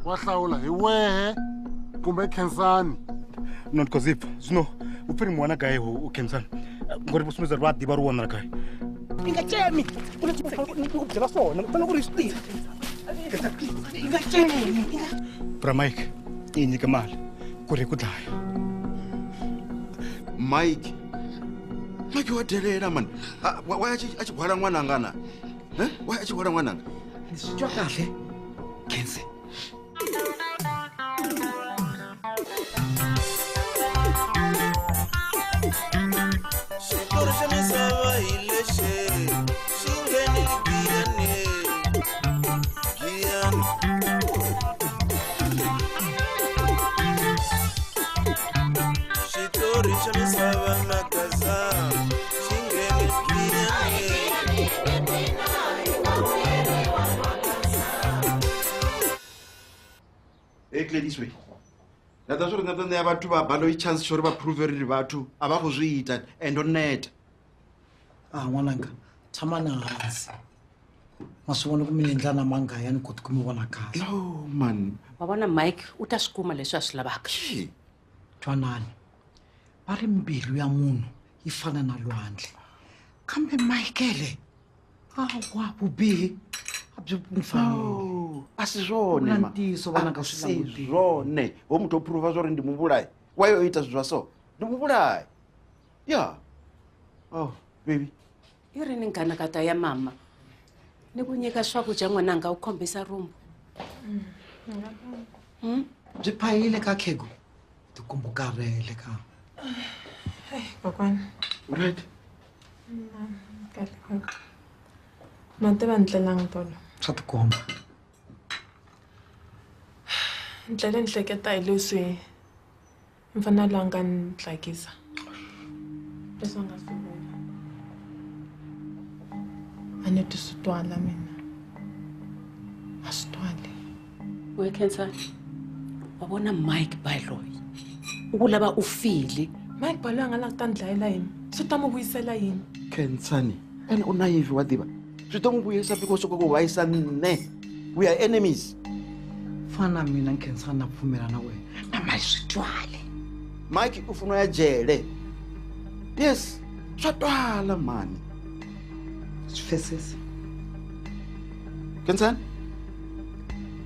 Wa hlawula hi wehe kumbe Khensani. No ndi khou zwi pfa zwino u pfhi ri mu wana gai u Khensani ngori vho sumbedza uri vha a ḓivha uri u wanala gai. I nga cemi ku na ni ku byela swona u fanele ku ri swi tiva. I nga cemi. Bra Mike i nyike mali ku ri ku dlaya. Mike Mike wa delela mani why a tshi hwala ṅwananga na why a tshi hwala ṅwananga Ni swi twa kahle Khensi. Xitori xa misava hi lexe xi nghenile giyani giyani. Xitori xa misava magaza xi nghenile giyani. Hey Gladys we nda ḓa zwo ri nṋe ḓo ṋea vhathu vha Baloyi chance tsho uri vha prove ri vhathu a vha khou zwi ita and ndo neta. A n'wananga tshama na hansi ma swi vona ku mi endla na manghaya ni koti ku mi vona kahle. No man. Wa vona Mike u ta swi kuma leswi a swi lavaka. Twanani va ri mbilu ya munhu yi fana na lwandle kambe Michael awa vubihi a byi n'wi faneli. No, a si zwone Vula ma. ntiyiso vana ka A swi si languteli. zwone ho muthu o prova zwa uri ndi muvhulayi why o ita zwithu zwa so ndi muvhulayi ya oh baby. I ri ni nghanakata ya mama ni ku nyika swakudya n'wananga u khombisa rumbu. Byi phahile ka khegu tikumbu karhele ka. Hey, kokwana. Right. Kahle koko. Ma tiva ni tlelanga tolo. Swa tikomba. Ni tlele ni hleketa hi leswi mfana loyi a nga ni tlakisa. Leswi a nga swi vula. A ni twi swi twala mina. A swi twali. We Khensani, wa vona Mike Baloyi u ku lava u file. Mike Baloyi a nga lava ku ta ni dlayela yini? Swi ta n'wi vuyisela yini? Khensani, ene u naive wa tiva. Swi ta n'wi vuyisa because ku ku vayisa nne. We are enemies. Fana mina Khensani na pfumela na wena. Na mali swi twale. Mike u funa ya jele. Yes, swa twala mani. Swi fesese. Khensani?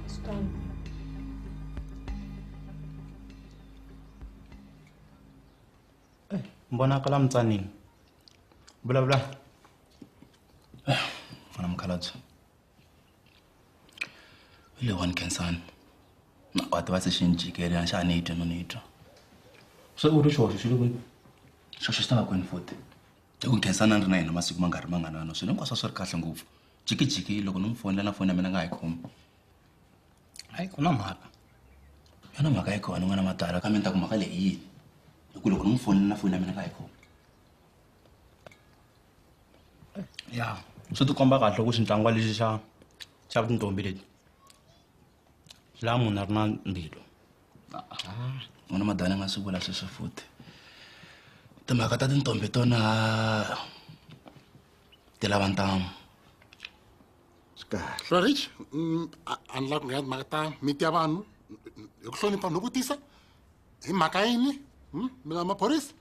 Swi twala. Mbonakala mtsanini. Vulavula. Mfana mukhalabye. Hi le one Khensani. Na wa tiva se xi ni jikele a xa ha ni twi no ni twa. Se u ri xoxo xi le kwini? Xoxo xi ta va kwini futhi? Hi ku Khensani a ni ri na yena masiku ma nga ri manganano swilo hinkwaswo a swi ri kahle ngopfu. Jikijiki loko ni n'wi fonela na foni ya mina nga ha yi khomi. Hayi ku na mhaka. Yona mhaka yi kona n'wana madala kambe ni ta ku mhaka leyi yini? Hi ku loko ni n'wi fonela na foni ya mina nga ha yi khomi. Ya, swi tikomba kahle ku xintlangwa lexi xa tintombi leti. Swi lava munhu a ri na mbilu. N'wana madala nga swi vula sweswo futhi. Timhaka ta tintombi tona ti lava ntamu. Swi kahle. Bra Rich, a ni lavi ku nghena timhaka ta miti ya vanhu hi ku hlonipha no vutisa hi mhaka yini? Mina maphorisa?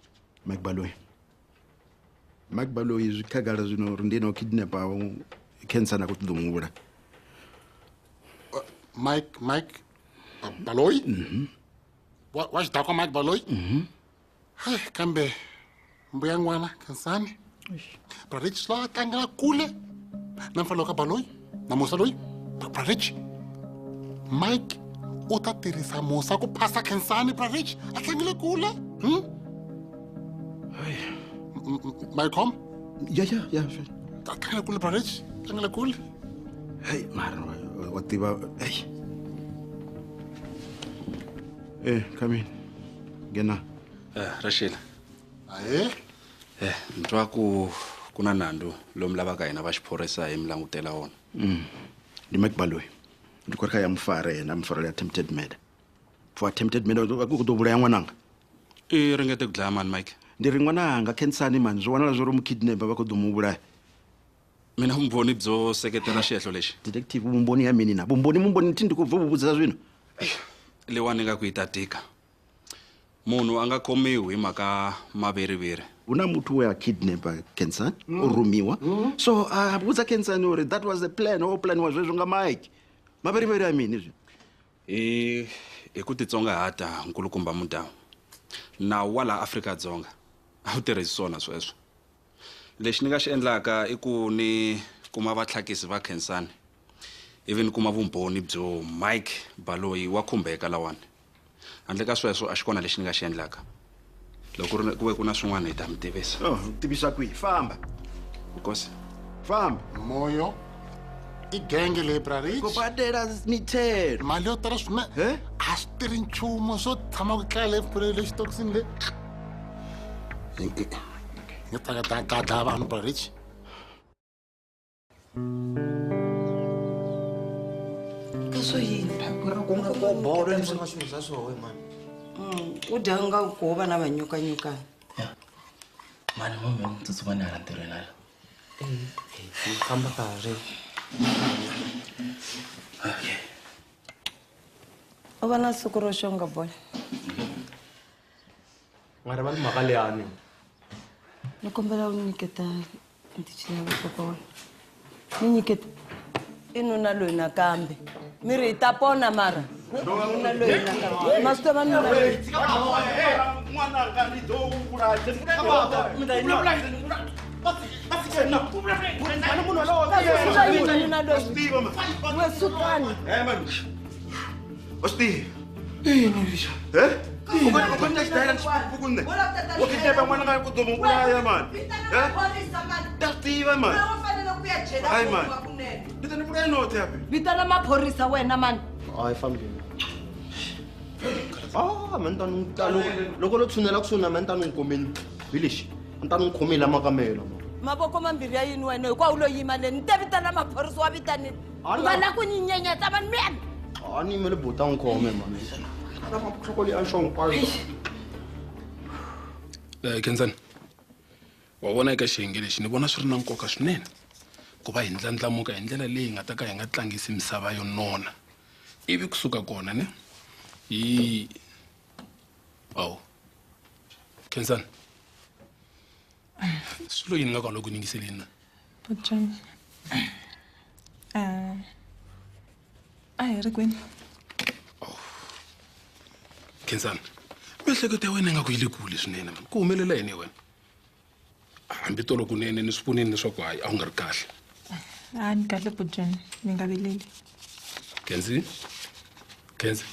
Mike Baloyi. Mike Baloyi zwi khagala zwino uri ndi ene o kidnapaho Khensani a khou ṱoḓa u mu vhulaya. Mike Baloyi? Wa xidakwa Mike Baloyi? Hai, kambe mbuya n'wana Khensani. Bra Rich swi lava tlangela kule na mfana ka Baloyi na Musa loyi. Bra Rich, Mike u ta tirhisa Musa ku phasa Khensani. Bra Rich a tlangele kule. Mike home? Ya, ya, ya, sure. A tlangele kule Bra Rich, tlangele kule. Hey, mara wa tiva, hey. Come in. Nghena. Rashila. Ahe. Ni twa ku ku na nandzu lomu lavaka hina va xiphorisa hi mi langutela wona. Ndi Mike Baloyi. Ndi khou ri kha ya mufare yena, mufare ya attempted murder. For attempted murder ku ḓo vhulaya ṅwananga. I ringete ku dlaya mani Mike? Ndi ri ṅwananga Khensani mani, zwo wanala zwo ri mu kidnapper vha khou ḓo mu vhulaya. Mina vumbhoni byo seketela xihehlo lexi. Detective, vumbhoni ya mini na? Vumbhoni, vumbhoni thi ndi khou bva vhu vhudzisa zwino. Leyiwani nga ku yi ta tika. Munhu a nga khomiwi hi mhaka maveriveri. Hu na muthu we a kidnapa Khensani, o rumiwa. So a vhudza Khensani uri that was the plan, o planiwa zwezwo nga Mike. Maveriveri a mini zwi? Hi ku titsongahata nkulukumba Mudau. Nawu wa laha Afrika-Dzonga a wu tirhisi swona sweswo. Lexi ni nga xi endlaka i ku ni kuma vatlhakisi va Khensani ivi ni kuma vumbhoni byo Mike Baloyi wa khumbeka lawani. Handle ka sweswo a xi kona lexi ni nga xi endlaka. Loko ku ve ku na swin'wana hi ta mi tivisa. Oh, tivisa kwihi? Famba. Nkosi. Famba. Moyo i genge leyi Bra Rich. Ku badela mithelo. Mali yo tala swinene. A swi tirhi nchumu swo tshama ku tlela le xitokisini le. Nga ta ka dlaya vanhu Bra Rich. Ka swo yini? Ku bolo ni swi swa swoho mani. U dya nga ku va na vanyokanyokana. Mani mami ni tsutsuma ni hala ntirhweni hala. Ni famba ka ha ri. Okay. U va na siku ro xonga boy. Nga rivali mhaka leyani. Ni kombela u nyiketa ntichini ya papa wa. Ni nyiketa. I nuna loyi nakambe. Mi ri hi ta pona mara. Nuna loyi nakambe. Ma swi tiva nuna loyi. N'wananga ni ḓo vhulaya. Nuna loyi. We sukani. Wa swi tiva. U kona xidayela xipukunne. U kidnapa n'wana nga ku ḓo mu vhulaya mani. Ta swi tiva mani. Hayi mani. Ni ta ni vhulaya noṱhe hafha. Vitana maphorisa wena mani. A hi fambeni. Ah, man tanu loko lo tshunela kusuhi na mina ni ta ni n'wi komeni hi lexi. A ni ta ni n'wi khomile makamelo. Mavoko mambirhi ya yini wena hinkwawo lo yima le ni te vitana maphorisa wa vitanile. Va la ku ni nyenyetsa vanhu mina. A ni yimele buti a n'wi khome mani. Nhloko leyi a xo hinkwayo. Khensani, wa vona eka xiyenge lexi ni vona swi ri na nkoka swinene ku va hi ndlandlamuka hi ndlela leyi nga ta ka hi nga tlangisi misava yo nona. Ivi kusuka kona ne hi awu Khensani swilo yini nga kwaloku yingiseleni na? Bojani. A hi ri kwini? Khensani, miehleketo ya wena ingaku yi le kule swinene mani. Ku humelela yini wena? Hambi tolo kunene ni swi vonile leswaku hayi a wu nga ri kahle. A ni kahle Bojani, ni nga vileli. Khensi, Khensi,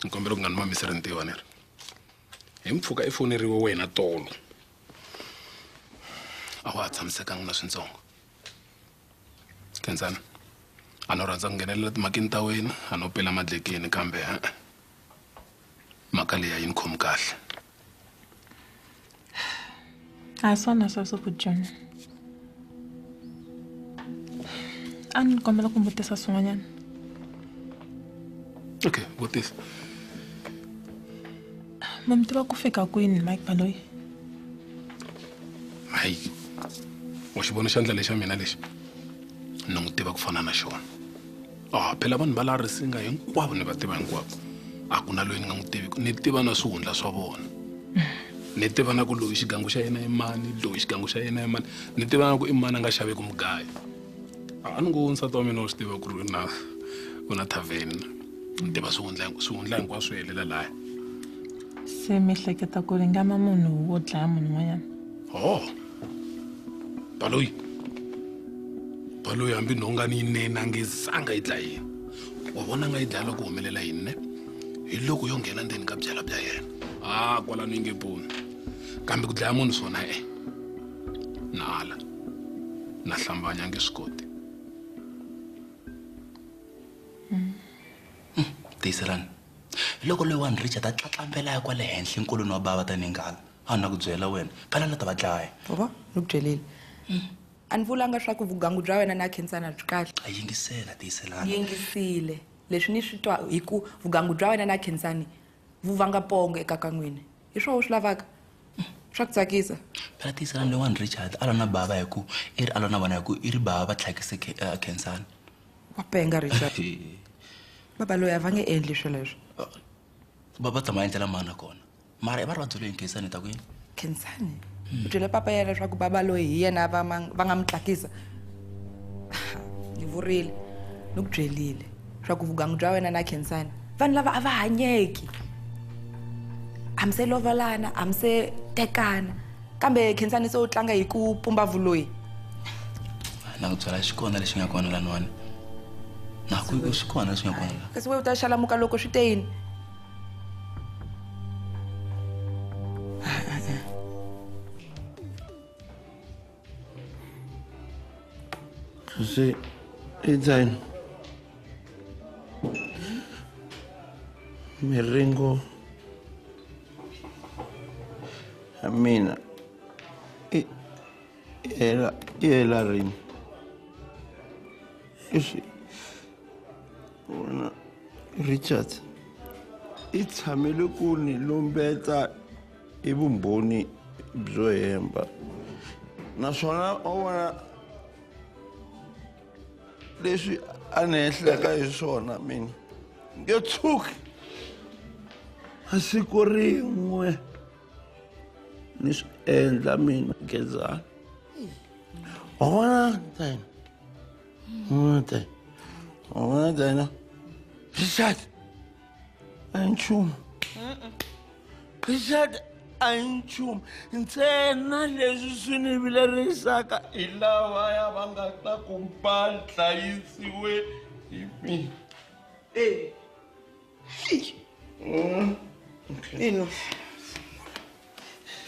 ni kombela ku nga ni mamisi rintiwa ni ri. Hi mpfhuka i foneriwe wena tolo. A wa ha tshamisekanga na swintsongo. Khensani, a no rhandza ku nghenelela timhakeni ta wena, a no pela madlekeni kambe mhaka leyi a yi ni khomi kahle. A hi swona sweswo Bojani. A ni kombela ku vutisa swin'wanyana. Okay, vutisa. Ma mi tiva ku fika kwini Mike Baloyi? Hayi, wa xi vona xandla lexa mina lexi? Ni n'wi tiva ku fana na xona. Ah, phela vanhu va la Risinga hinkwavo ni va tiva hinkwavo. A ku na loyi ni nga n'wi tiviki, ni tiva na swihundla swa vona. Ni tiva na ku loyi xigangu xa yena i mani, loyi xigangu xa yena i mani. Ni tiva na ku i mani a nga xaveki mugayo. A ni ngo nsati wa mina wa swi tiva ku ri u na tavern. Ni tiva swihundla hinkwaswo swi helela laya. Se mi hleketa ku ri nga ma munhu wo dlaya munhu un'wanyana? Oh, Baloyi. Baloyi hambi nhonga ni yinene a nge zanga yi dlayini. Wa vona nga yi dlaya loko humelela yini ne? Hi loko yo nghena ndzeni ka byalwa bya yena. Ah, kwalano yi nge pfuni. Kambe ku dlaya munhu swona e. Na ala. Na hlambanya nge swi koti. Tiyiselani. Loko loyiwani Richard a tlatlambela ya kwale henhla nkolweni wa bava tanihi nghala, a na ku byela wena, phela la ta va dlaya. Bava, ni ku byelile. A ni vulanga swa ku vugangu bya wena na Khensani a byi kahle. A yingisela, tiyiselani. Yingisile. Leswi ni swi twa hi ku vugangu bya wena na Khensani vu vanga pongo eka ka n'wina. Hi swona u swi lavaka? Swa ku tsakisa. Phela tiyiselani loyiwani Richard a lwa na bava hi ku i ri a lwa na vona hi ku i ri bava va tlhakise Khensani. Wa penga Richard. Baba loyi a va nge endli swoleswo. Baba tshama endlela mana kona. Mara i va ri va byele Khensani ta ku yini? Khensani? U byele papa ya leswaku baba loyi hi yena va nga mi tlakisa. Ni vurile, ni ku byerile swa ku vugangu bya wena na Khensani vanhu lava a va hanyeki. A mi se lovolana, a mi se tekana. Kambe Khensani se u tlanga hi ku pumba vuloyi. Na ku byela xikona lexi nga kona laniwani. Na ku xikona lexi nga kona la. Kasi we u ta xalamuka loko swi te yini? Se i miringo ya mina i hela rini? Wona Richard i tshamele ku ni lumbeta hi vumbhoni byo hemba, naswona wa vona leswi a ni ehleka hi swona mina nge tshuki a siku rin'we ni swi endla mina Gezani. Wa vona ntsena, wa vona ntsena Richard a hi nchumu, Richard a hi nchumu ntsena. Leswi swi ni vilerisaka hi lavaya va nga ta ku va hlayisiwe hi mina. Ino.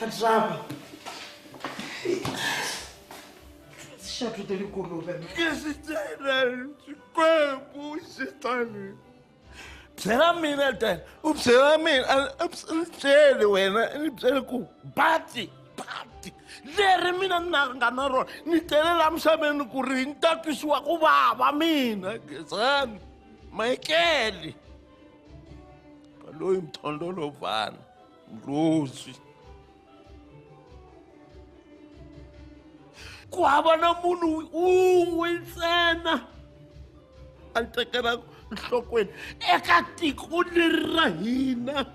Atsaba. Xatu dele kuluve. Ke se tsena Xikwembu xi tani. Byela mina tani, u byela mina, u byele wena, ni byele ku bati leri mina na nga na rona ni tele la misaveni ku ri ni ta twisiwa ku vava mina Gezani Michael. Loyi mthondolovana Mlozi. Ku hava na munhu un'we ntsena a ni tekela nhlokweni eka tiko leri ra hina.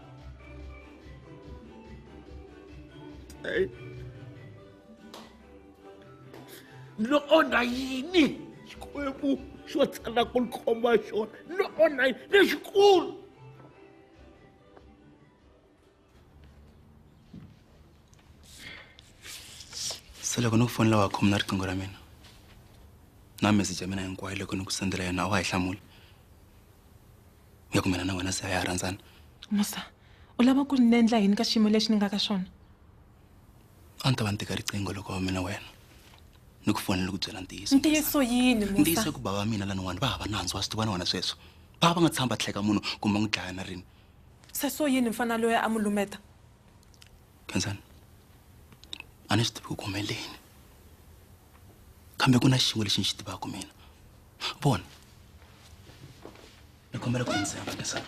Ni onha yini Xikwembu xo tsala ku ni khoma xona? Ni onha yini lexikulu? Se loko ni ku fonela wa khoma na riqingho ra mina na message ya mina hinkwayo loko ni ku sendela yona a wa hi hlamuli. Ya ku mina na wena se a ya rhandzana. Musa, u lava ku ni endla yini ka xiyimo lexi ni nga ka xona? A ni ta va ni teka riqingho loko wa mina wena ni ku fonela ku byela ntiyiso. Ntiyiso yini, Musa? Ntiyiso ku bava mina laniwani va hava nandzu, wa swi tiva na wena sweswo. Va va nga tshama va tlheka munhu kumbe va n'wi dlaya na rini. Se so yini mfana loyi a mu lumeta? Khensani, a ni swi tivi ku humeleni, kambe ku na xin'we lexi ni xi tivaka mina. Vona, ni kombela ku ni tshemba, Khensani.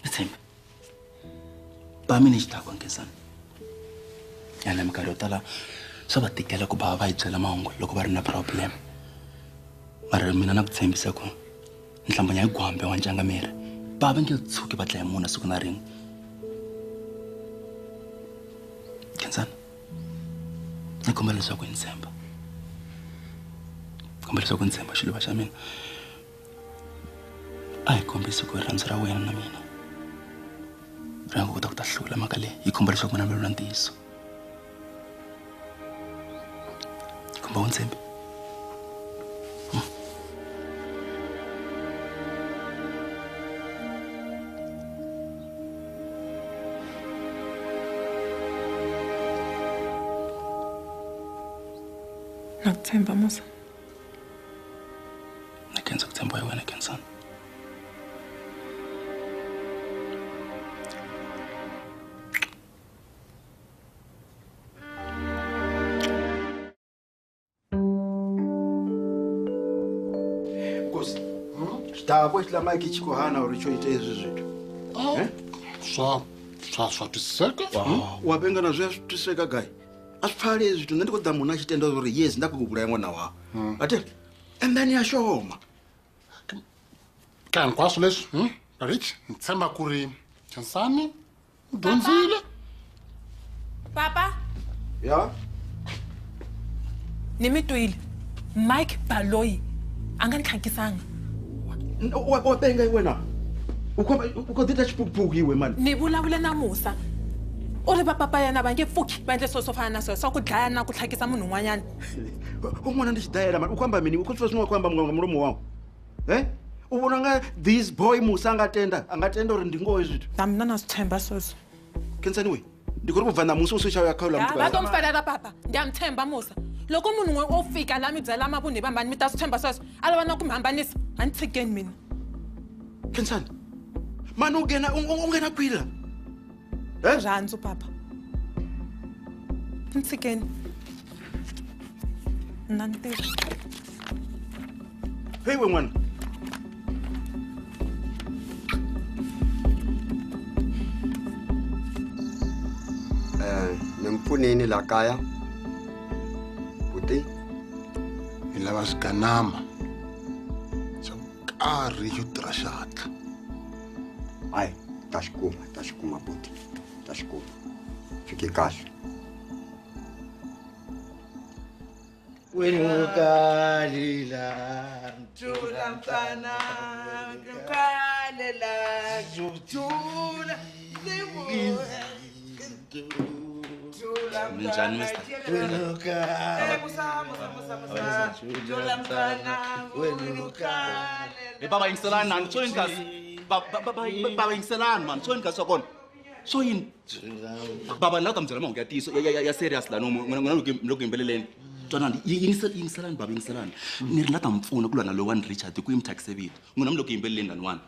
Ni tshembe. Ba mina xidakwa, Khensani. Yana minkarhi yo tala swa va tikela ku va va hi byela mahungu loko va ri na problem. Mara mina na ku tshembisa ku nhlambanya hi gwambe wa ncangamiri. Va va nge tshuki va dlaya munhu siku na rin'we. Khensani, ni kombela leswaku ni tshemba. Kombela leswaku ni tshemba xiluva xa mina. A hi kombisi ku rirhandzu ra wena na mina ri nga kota ku ta hlula mhaka leyi. Yi komba leswaku mina vulavula ntiyiso. Komba u ntshembi. Na ku tshemba, Musa. Na khensa ku tshemba wena, Khensani. Nkosi, xidakwa xi lama ki xikohana uri xo ita hezwi zwithu. Swa twisiseka? Wa venga na zwi a twisiseka gai. A swi pfali hezwi zwithu, nṋe ndi khou ḓa munhu a tshi tenda uri yes nda khou vhulaya ṅwana wawe. Ate and then ya shoma. Ka hinkwaswo leswi, Rich, ni tshemba ku ri Khensani u dyondzile. Papa? Ya? Ni mi twile. Mike Baloyi a nga ni tlhakisanga. Wa penga wena. U khou ḓi ita tshiphukuphuku iwe mani. Ni vulavule na Musa. U ri va papa yena va nge pfuki va endle swilo swo fana na sweswo swa ku dlaya na ku tlhakisa munhu un'wanyana. U n'wana ndi xidayela mani, u khou amba mini? U khou zwi zwine wa khou amba nga mulomo wau. Eh? U vhona nga this boy Musa a nga tenda uri ndi ngoho hezwi zwithu. Na mina na swi tshemba sweswo. Khensani we, ndi khou ri u bva ṋamusi u si tsha ya kha uḽa muthu. Va to mi felela papa, ndi a mi tshemba Musa. Loko munhu n'we o fika la mi byela mavunhu hi vambani mi ta swi tshemba sweswo, a lava na ku mi hambanisa, a ni tshikeni mina. Khensani, mani u nghena kwihi la? Rirhandzu papa. Ni tshikeni. Na ntirho. Hey we n'wana. Ni mpfuneni la kaya. Buti. Hi lava swiganama swa karhi xo tirha xatla. Hayi, ta xi kuma buti. Ta xi kuma. Fike kahle. Wenukalila Tula mfana Nukalela Tula Tula Minjhani Mr. Musa Tula mfana Wenukalela. Hey baba yingiselani nani tshweni kasi. Baba yingiselani man tshweni kasi wa kona. So yini? Baba ni lava ku ta mi byela mahungu ya ntiyiso ya serious la n'wina loko yimbeleleni. Twanani yingiselani baba yingiselani. Ni ri la ta mi pfuna ku lwa na lowani Richard ku yi mi thyakise vito. N'wina mi loko yimbeleleni laniwani.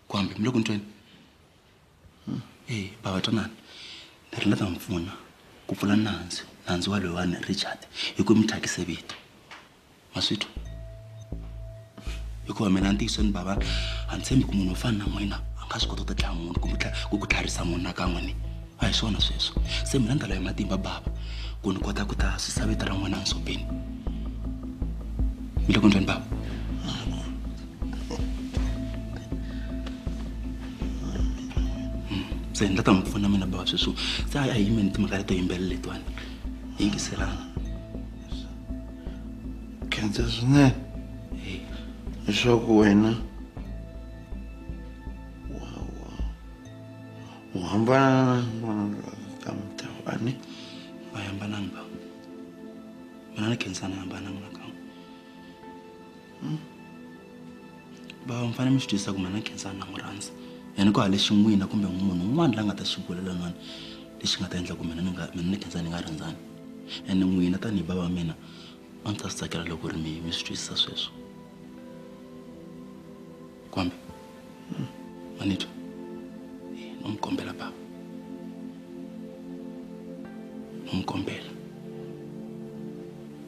Kwambe mi loko ni tweni. Eh baba twanani. Ni ri la ta mi pfuna ku pfula nandzu wa lowani Richard hi ku mi thyakise vito. Ma swi twa? Hikuva mina ntiyisweni baba a ni tshembi ku munhu wo fana na n'wina a nga swi kota ku ta dlaya munhu kumbe ku tlharisa munhu nakan'we ni. A hi swona sweswo. Se mina ni ta lava matimba baba ku ni kota ku ta susa vito ra n'wina endzhopeni. Mi le ku ndleni baba? Se ni la ta mi pfuna mina baba sweswo. Se a hi yimeni timhaka leto yimbelela letiwani. Yingiselana. Khensa swinene. Leswaku wena u hambana na n'wana ka mutawani. Va hambananga baba. Mina na Khensani a hambananga na kan'we. Baba mi fanele mi swi twisisa ku mina na Khensani na n'wi rhandza. Ene ku hava lexi n'wina kumbe munhu un'wana la nga ta xi vula laniwani lexi nga ta endla ku mina na Khensani ni nga rhandzani. Ene n'wina tanihi baba wa mina a ndzi ta swi tsakela loko ri mi swi twisisa sweswo. Kwambe ma ni twa? No mi kombela baba. No mi kombela.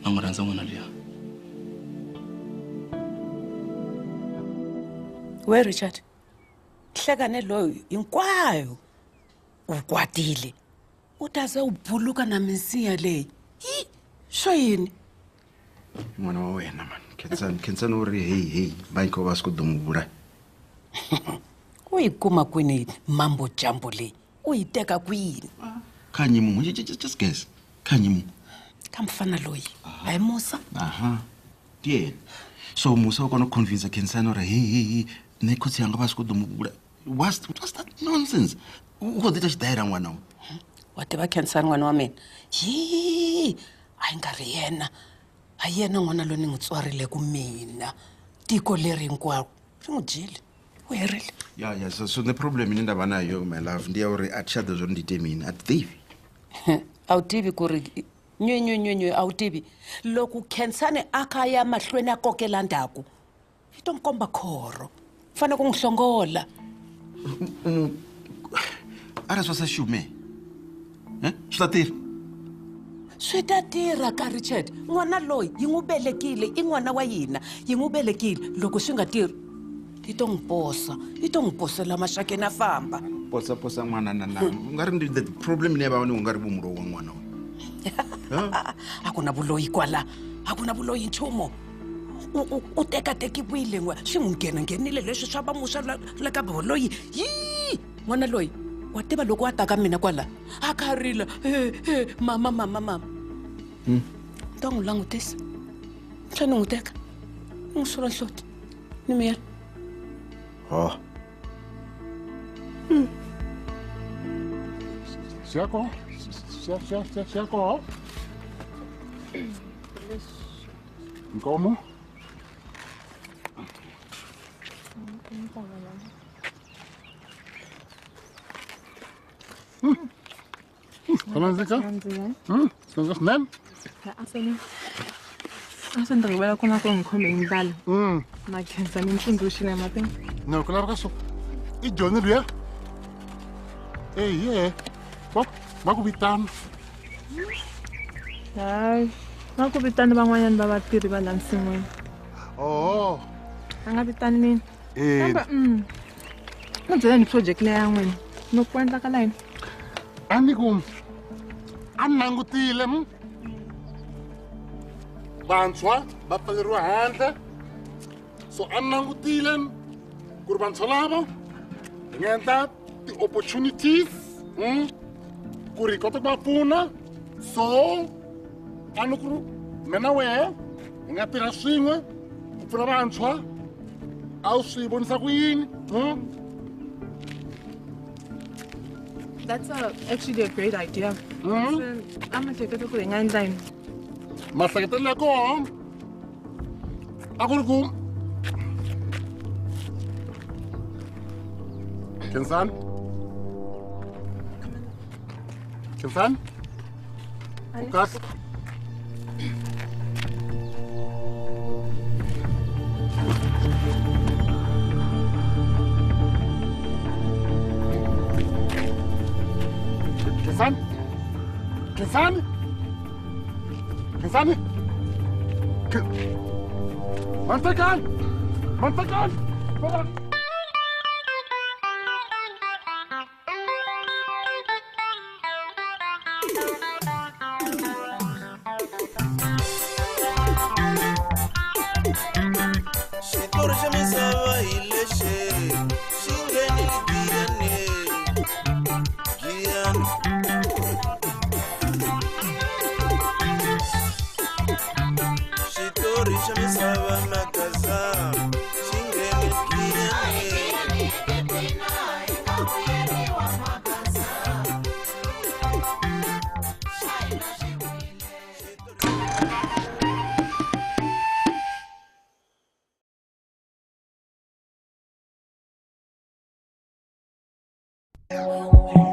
Na n'wi rhandza n'wana luya. We Richard, hlekane loyo hinkwayo u kwatile. U ta ze u buluka na minsinya leyi. Yi, swo yini? N'wana wa wena man. Khensani u ri hey hey, Mike va swi ku n'wi vula. U yi kuma kwini mambo jambo leyi? U yi teka kwini? Khanyi munhu, just guess. Khanyi munhu. Ka mfana loyi. Hayi Musa. Aha. Ndi yena. So Musa u kona ku convince Khensani uri hey hey hey, nṋe khotsi yanga vha si khou ḓo mu vhula. What's that nonsense? U khou ḓi ita xidayela n'wana wa. Wa tiva Khensani n'wana wa mina? Yi, a yi nga ri yena. A yena n'wana loyi ni n'wi tswarile ku mina. Tiko leri hinkwaro ri n'wi dyile. U herile. Ya, so the problem ine nda vha nayo my love ndi ya uri a thi tsha ḓo zwo ndi ite mini, a thi ḓivhi. A wu tivi ku ri nywe nywe nywe nywe a wu tivi. Loko Khensani a kha ya mahlweni a kokela ndzhaku, yi to n'wi komba khorho. U fanele ku n'wi hlongola. Arali swa sa shume, swi ta tirha? Swi ta tirha ka Richard. N'wana loyi yi n'wi velekile, i n'wana wa hina, yi n'wi velekile. Loko swi nga tirhi, yi to n'wi posa, yi to n'wi posela maxakeni a famba. Posa posa n'wana na na. U nga ri ndi the problem ine ya vha hone u nga ri vho mulowa n'wana wa. A ku na vuloyi kwala, a ku na vuloyi nchumu. U tekatekiwile n'we swi n'wi nghenanghenile leswi swa va musa la ka boloyi yi n'wana loyi wa tiva loko a ta ka mina kwala a kha rila mama mama mama ni ta n'wi langutisa tlhe ni n'wi teka ni n'wi sula nhloti ni miyela ha Siyako siyako Nkomo Swanandzika? Swanandzika swinene? A swi ndzi rivela ku na ku ni khome hi ndlala. Na khensa mi tsundzuxile matinga. No, ku laveka so i Johnny luya? Eya va ku vitana. Hayi, va ku vitana van'wanyana va vatirhi va laha nsin'wini. Oh. A nga vitani mina. Kambe ni byela ni project leya n'wina no ku endlakala yini? A ni ku a ni langutile vantshwa va pfaleriwa handle so a ni langutile ku ri vantshwa lava hi nga endla ti-opportunities ku ri hi kota ku va pfuna so a ni ku ri mina wehe hi nga tirha swin'we ku pfuna vantshwa a wu swi vonisa ku yini? That's actually a great idea. A mi hleketa ku hi nga endla yini? Mahleketelo ya kona a ku ri ku Khensani Khensani u kahle? Khensani Khensani Khensani Mantekani Mantekani Xitori xa misava hi lexi xi nghenile giyani giyani Xitori xa misava magaza xi nghenile giyani. Oh.